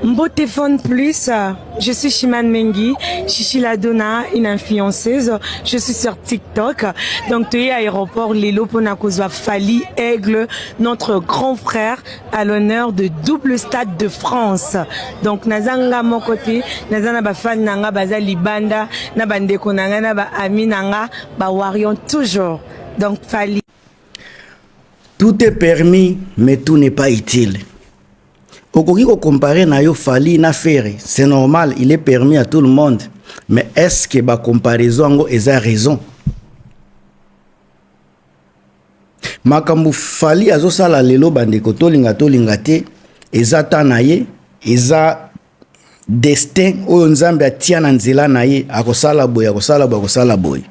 Mbote Phone Plus, je suis Chimane Mengi, Chichi Ladona, une influenceuse. Je suis sur TikTok. Donc, tu es aéroport Lelo pona kozwa Fally Aigle, notre grand frère, à l'honneur de double stade de France. Donc, naza nga moko te, naza na ba fan nanga baza libanda, na ba ndeko nanga, na ba ami nanga, ba warrior toujours. Donc, Fally. Tout est permis, mais tout n'est pas utile. Okoki ko comparer na yo Fally na Ferre, c'est normal, il est permis à tout le monde. Mais est-ce que ba comparaison yango eza raison? Makambo Fally azosala lelo bandeko tolinga tolinga te, eza ta na ye, eza destin oyo Nzambe atia na nzela na ye, akosala boye, akosala boye, akosala boye.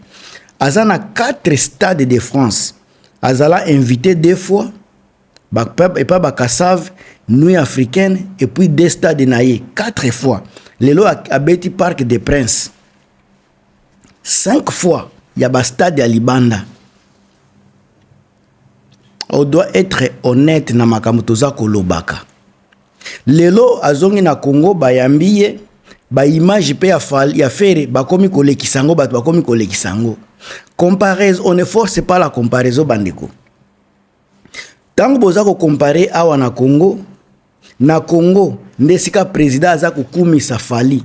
Aza na 4 stades de France. Azala invité deux fois epa ba Kassav, Nuit africaine et puis deux stades na ye 4 fois. Lelo abeti Parc des Princes 5 fois ya ba stade ya libanda. On doit être honnête na makambo toza kolobaka. Lelo azongi na Congo bayambi ye ba image pe ya ya Ferre bakomi kolekisa yango, bato bakomi kolekisa yango. Comparaison, on ne force pas la comparaison bandeko. Tango boza ko comparer awa na Congo, na Congo nde esika président aza kokumisa Fally.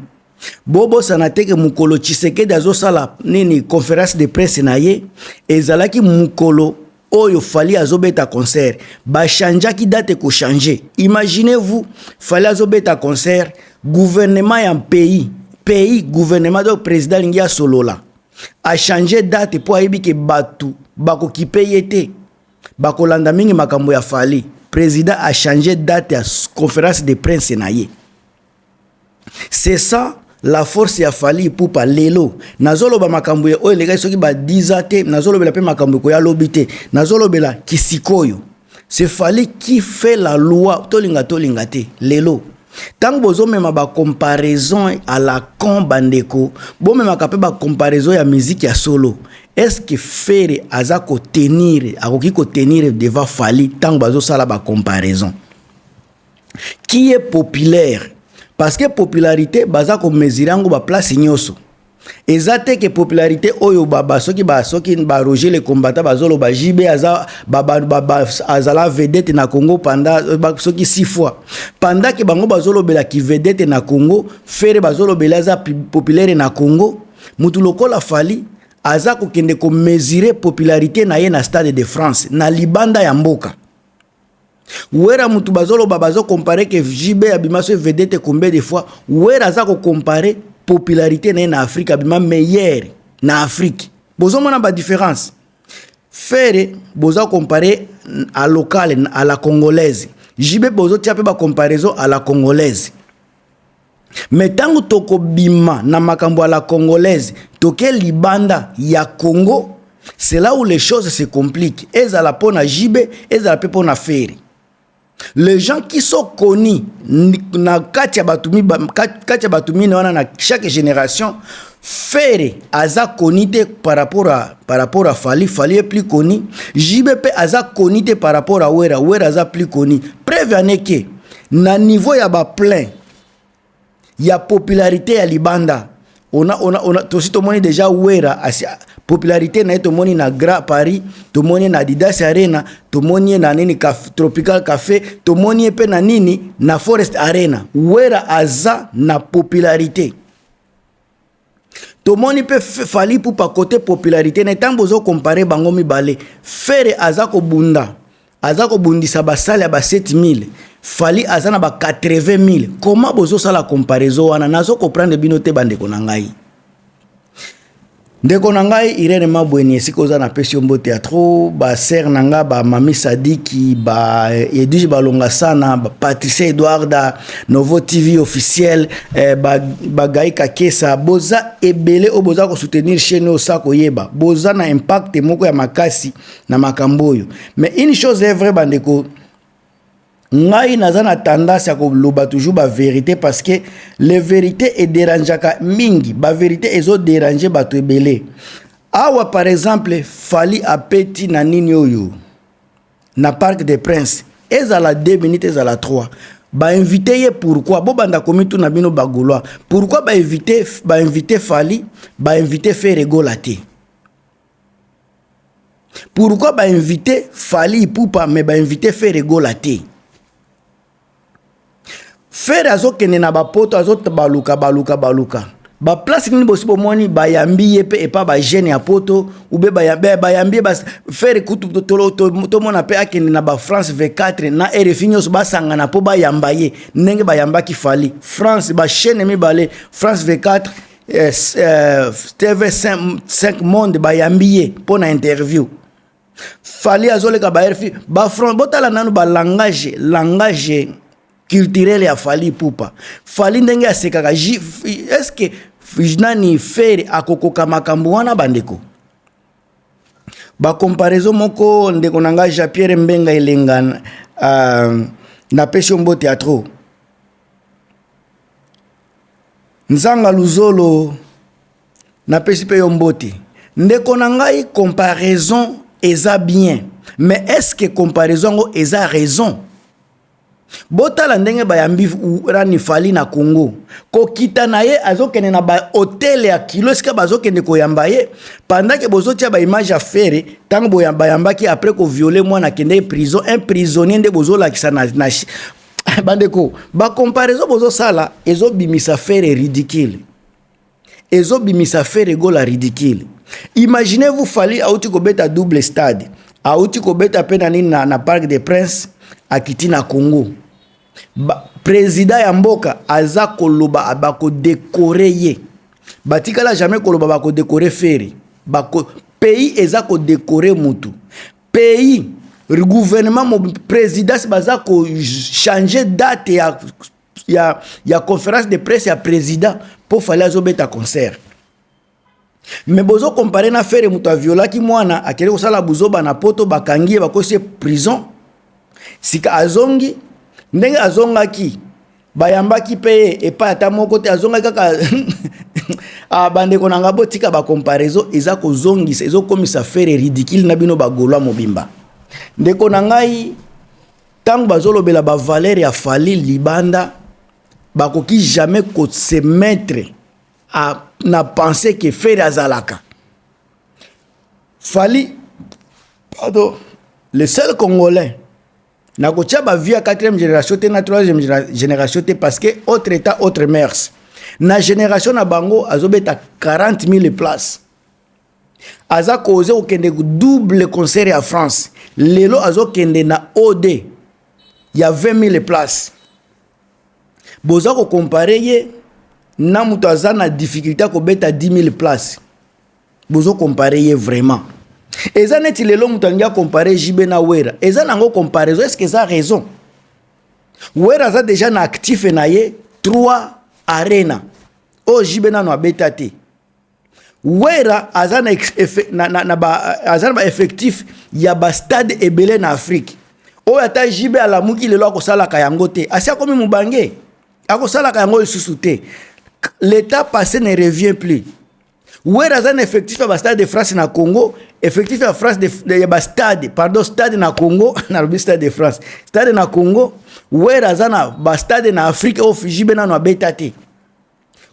Bobosana te ke mokolo Tshisekedi azosala nini conférence de presse na ye ezalaki mokolo oyo Fally azobeta concert, bachangeaki date ko changer. Imaginez-vous, Fally azobeta concert, gouvernement ya pays gouvernement donc président alingi asolola, a changer date po ayebi ke bato bakokipe ye te, bakolanda mingi makambo ya Fally. Président a changer date ya conférence de presse na ye. C'est ça la force ya Fally Ipupa. Lelo nazoloba makambo oyo elekaki soki ba 10 ans te, nazolobela mpe makambo ekoya lobi te, nazolobela kisikoyo. C'est Fally qui fait la loi, tolinga tolinga te. Lelo ntango bozomema ba comparaison à la con bandeko, bomemaka mpe ba comparaison ya musique ya solo. Est-ce que Ferre aza kotenir, akoki kotenir devant Fally ntango bazosala ba comparaison? Qui est populaire? Parce que popularité baza komesurer yango ba place nyonso. Eza te ke popularité oyo ba soki ba soki ba Roger le combattant bazoloba JB aza ba, ba, ba, ba, azala vedette na Congo pendant ba, soki 6 fois. Pendant ke bango bazolobela ki vedette na Congo, Ferre bazolobela aza populaire na Congo, mutu lokola Fally aza kokende komesurer popularité na ye na Stade de France na libanda ya mboka. Wera mutu bazoloba bazocomparer ke JB abima so vedette combien de fois, Wera aza kocomparer popularité na ye na Afrique, abima meilleur na Afrique. Bozomona ba différence. Ferre boza comparer à local, à la congolaise. JB bozotia mpe ba comparaison à la congolaise. Mais ntango tokobima na makambo à la congolaise, toke libanda ya Congo, c'est là où les choses se compliquent. Ezala mpo na JB, ezala mpe mpo na Ferre. Les gens qui sont connus na kati ya bato kati ya bato mine wana na chaque génération, Ferre aza connu te par rapport à Fally. Fally est plus connu. JB mpe aza connu te par rapport à Wera. Wera aza plus connu. Preuve aneke na niveau ya baplein ya popularité ya libanda, ona tosi tomoni déjà Wera asi popularité na ye, tomoni na Grand Paris, tomoni na Adidas Arena, tomoni ye na nini Tropical Café, tomoni ye mpe na nini na Forest Arena. Wera aza na popularité. Tomoni mpe Fally Ipupa côté popularité na ntango bozocomparer bango mibale, Ferre aza kobunda, aza kobundisa basale ya ba 7000, Fally aza na ba 80 000. Comment bozosala comparaison wana? Nazokomprendre bino te bandeko na ngai. Ndeko na ngai Irene Mabweni, esika oza, napesi yo mbote ya trop. Basere na nga, bamami Sadiki, ba Edwige Balonga sana, bapatricia Edwarda, Novo TV officiel, eh, bagai Kakesa, boza ebele oyo boza kosoutenir chaîne oyo sa koyeba, boza na impact moko ya makasi na makambo oyo. Mais une chose est vrai bandeko, ngai naza na tendance ya koloba toujours bavérité, parce que les vérités edérangeaka mingi, bavérité ezodéranger bato ebele awa. Par exemple, Fally apeti na nini oyo na Parc des Princes, ezala 2 minutes, ezala 3. Bainvite ye pourquoi? Bobanda komituna bino bagaulois, pourquoi bainvite Fally, bainvite Ferre Gola te? Pourquoi bainvite Fally Ipupa mais bainvite Ferre Gola te? Ferre azokende na bapoto, azobaluka baluka baluka baplace nini. Bosi bomoni bayambi ye mpe epa bajeune ya poto ube bayambi ye. Ferre kutu tomona mpe akende na bafrance 24 na RFI nyonso basangana mpo bayamba ye ndenge bayambaki Fally. France, bachaîne mibale, France 24, TV 5 Monde, bayambi ye mpo na interview. Fally azoleka ba RFI, bafrance. Botala nanu balangage, langage culturel ya Fally Ipupa. Fally ndenge asekaka, est-ce nani Ferre akokoka makambo wana? Bandeko, bacomparaison moko. Ndeko na ngai Jean Pierre Mbenga Elenga, napesi yo mbote ya trop. Nzanga Luzolo, napesi mpe yo mbote, ndeko na ngai. Comparaison eza bien, mais est ce que comparaison yango eza raison? Botala ndenge bayambi rani Fally na Congo. Kokita na ye, azokende na bahotel ya kilo esika bazokende koyamba ye, pendant ke bozotia baimage ya Ferre ntango bayambaki après kovioler mwana, akende prison, un prisonnier nde bozolakisa na bandeko. Bacomparaison bozosala ezobimisa Ferre ridicule, ezobimisa Ferre Gola ridicule. Imaginez-vous, Fally auti kobeta double stade, auti kobeta mpe na nini na Parc des Princes, akiti na Congo, président ya mboka aza koloba bakodécorer ye. Batikala jamais koloba bakodécorer Ferre. Pays eza kodécorer mutu, pays, gouvernement, présidence baza kochanger date ya conférence de presse ya président mpo Fally azobeta concert. Mais bozocomparer na Ferre, moto aviolaki mwana, akende kosala buzoba na poto, bakangi ye, bakosi ye prison. Sika azongi, ndenge azongaki bayambaki mpe ye epai ata moko te, azongaki kaka. Ah, bandeko na nga, botika bacomparaison. Eza kozongisa, ezokomisa Ferre ridicule na bino bagaulois mobimba. Ndeko na ngai, ntango bazolobela bavaleur ya Fally libanda, bakoki jamais kose mettre na penser ke Ferre azalaka. Fally, pardon, le seul Congolais, nakotia bavie ya 4e génération te, na 3e génération te, parce que autre état, autre mœurs. Na génération na bango azobeta 40 000 places, aza koze kokende double concert ya France. Lelo azokende na od ya 20 000 places. Boza kocomparer ye na moto aza na difficulté ya kobeta 10 000 places. Bozocomparer ye vraiment, eza neti lelo moto alingi acomparer JB na Wera. Eza nango comparaison, est ce que eza raison? Wera aza déjà na actif na ye 3 arena oyo JB nano abeta te. Wera aza na, na, na, na ba, aza na baeffectif ya bastade ebele na Afrique oyo ata JB alamuki lelo akosalaka yango te. Asi akomi mobange, akosalaka yango lisusu te. L'état passé ne revient plus. Wera aza na effectif ya bastade de France na Congo, effectif ya France ya bastade, pardon, stade na Congo, nalobi Stade de France, stade na Congo. Wera aza na bastade na Afrique oyo JB nano abeta te.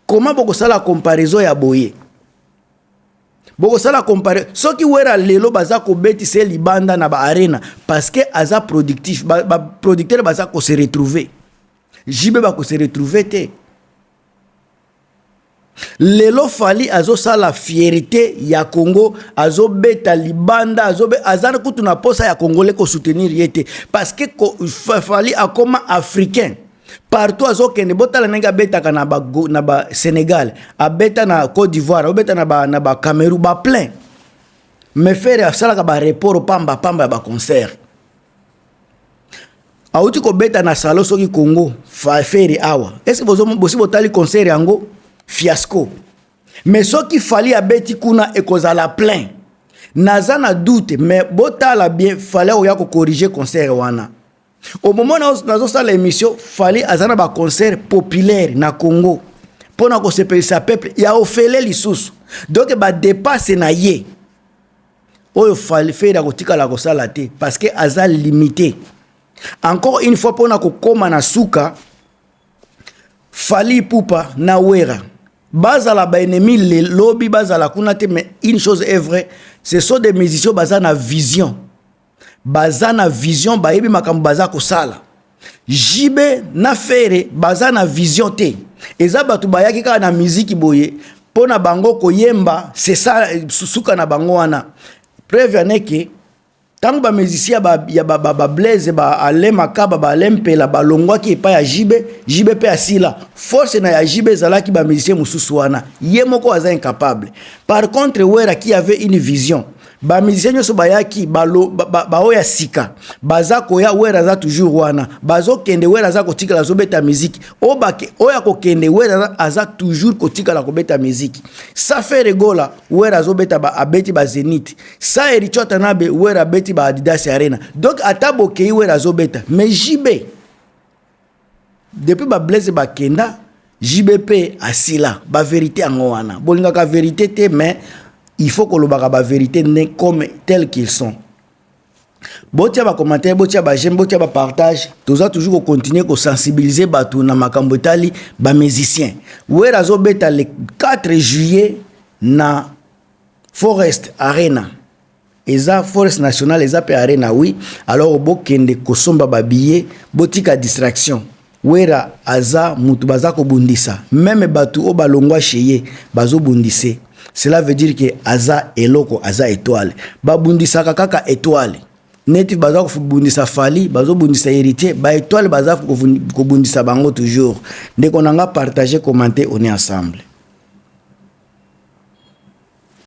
Comment bokosala comparaison ya boye? Bokosala compare soki Wera lelo baza kobetisa ye libanda na baarena parce que aza productif, baproducteur ba baza kose retrouver. JB bakose retrouver te. Lelo Fally azosala fierté ya Congo, azobeta libanda, aza kutu na posa ya Congolais kosoutenir ye te, parce que Fally akoma africain. Partout azokende, botala ndenge abetaka na ba Sénégal, abeta na Côte d'Ivoire, abeta na ba Cameroun, baplein. Mais Ferre asalaka bareport pamba pamba ya baconcert. Awuti kobeta na salo soki Congo, Ferre awa, est-ce bosi botali concert yango? Fiasco. Mais soki Fally abeti kuna, ekozala plein. Naza na doute, mais botala bien, Fally oya kocorriger concert wana. Au moment nazosala émission, Fally aza na baconcert populaire na Congo mpo na kosepelisa peuple ya ofele lisusu. Donc badépenses na ye oyo Fally, Ferre akotikala kosala te parce que aza limité. Encore une fois, mpona kokóma na suka, Fally Ipupa na Wera bazala baennemi lobi, bazala kuna te, mais une chose est vraie, ce sont des musiciens baza na vision, baza na vision, bayebi makambo baza kosala. JB na Ferre baza na vision te. Eza bato bayaki kaka na miziki boye mpo na bango koyemba, c'est ça, suka na bango wana. Preuve yaneke, ntango bamusicien ya baBlaise, ba Alain Makaba, ba Alain Mpela balongwaki epai ya JB, JB mpe asila. Force na ya JB ezalaki bamusicien mosusu wana, ye moko aza incapable. Par contre Wera qui avait une vision, bamusicien nyonso bayaki baoyo ba, ba, ya sika baza koya, Wera aza toujours wana. Bazokende, Wera aza kotikala azobeta miziki. Oyo akokende, Wera aza toujours kotikala kobeta miziki. Sa Ferre Gola, Wera azobeta ba, abeti baZénith. Sa Héritier Watanabe, Wera abeti ba Adidas Arena. Donc ata bokei, Wera azobeta. Mais JB, depuis baBlaise bakenda, JB mpe asila. Bavérité yango wana, bolingaka vérité te, mais il faut kolobaka bavérité nde comme tel qu'ils sont. Botia bacommentaire, botia baj'aime, botia bapartage. Toza toujours kocontinue kosensibiliser bato na makambo etali bamusicien. Wera azobeta le 4 juillet na Forest Arena. Eza Forest National, eza mpe Arena, oui. Alors bokende kosomba babillet, botika distraction. Wera aza mutu baza kobundisa, même bato oyo balongwa chez ye bazobundise. Cela veut dire que aza eloko, aza étoile. Babundisaka kaka étoile neti baza kobundisa Fally, bazobundisa Héritier, baétoile baza kobundisa bango toujours. Ndeko na nga, partage, commenter, on est ensemble.